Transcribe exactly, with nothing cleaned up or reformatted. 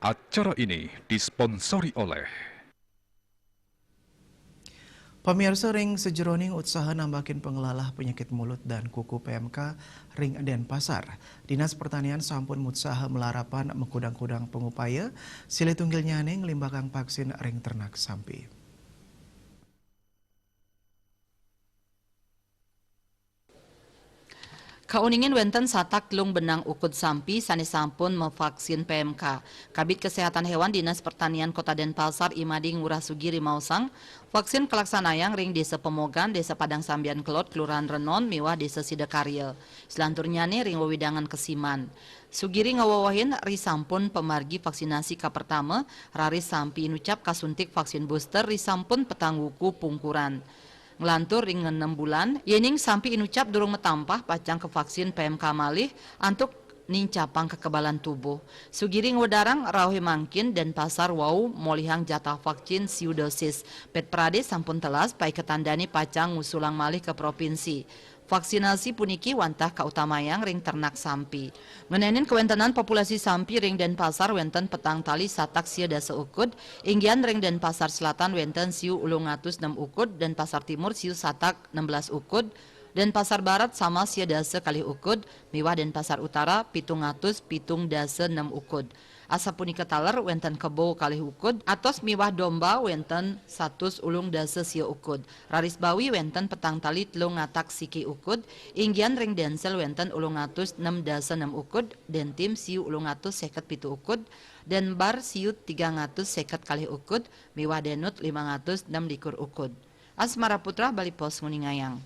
Acara ini disponsori oleh Pamirsa, ring sajeroning usaha nambakin panglalah panyakit mulut dan kuku P M K ring Denpasar, Dinas Pertanian sampun mutsaha malarapan makudang-kudang pangupaya, silih tunggilnyane nglimbakang vaksin ring ternak sampi. Kauningin wenten satak telung benang ukud sampi sane sampun mavaksin P M K. Kabid Kesehatan Hewan Dinas Pertanian Kota Denpasar, I Made Ngurah Sugiri maosang, vaksin kalaksanayang ring Desa Pemogan, Desa Padang Sambian Kelod, Kelurahan Renon, miwah Desa Sidakarya. Salanturnyane ring wewidangan Kesiman. Sugiri ngawewehin, risampun pamargi vaksinasi kapertama, raris sampi inucap kasuntik vaksin booster risampun petang wuku pungkuran. Nglantur ring enem bulan, yening sampi inucap durung matampah pacang kavaksin P M K malih antuk nincapang kekebalan tubuh. Sugiri ngwedarang rauh mangkin Denpasar wau molihang jatah vaksin siu dosis. Pet prade sampun telas, paiketan dane pacang ngusulang malih ka provinsi. Vaksinasi puniki wantah kautamayang ring ternak sampi. Ngenenin kawentenan populasi sampi ring Denpasar wenten petang tali satak sia dasa ukud, inggihan ring Denpasar Selatan wenten siu ulung atus nem ukud, Denpasar Timur siu satak nem belas ukud, Denpasar Barat sama sia dasa kalih ukud, miwah Denpasar Utara pitung atus pitung dasa nem ukud. Asapunika taler wenten kebo kalih ukud, atos miwah domba wenten satus ulung dasa sia ukud. Raris bawi wenten petang tali telung atak siki ukud, inggihan ring Densel wenten ulung atus nem dasa nem ukud, Dentim siu ulung atus seket pitu ukud, Denbar siu tigang atus seket kalih ukud, miwah Denut limang atus nem likur ukud. Asmara Putra, Bali Post, nguningayang.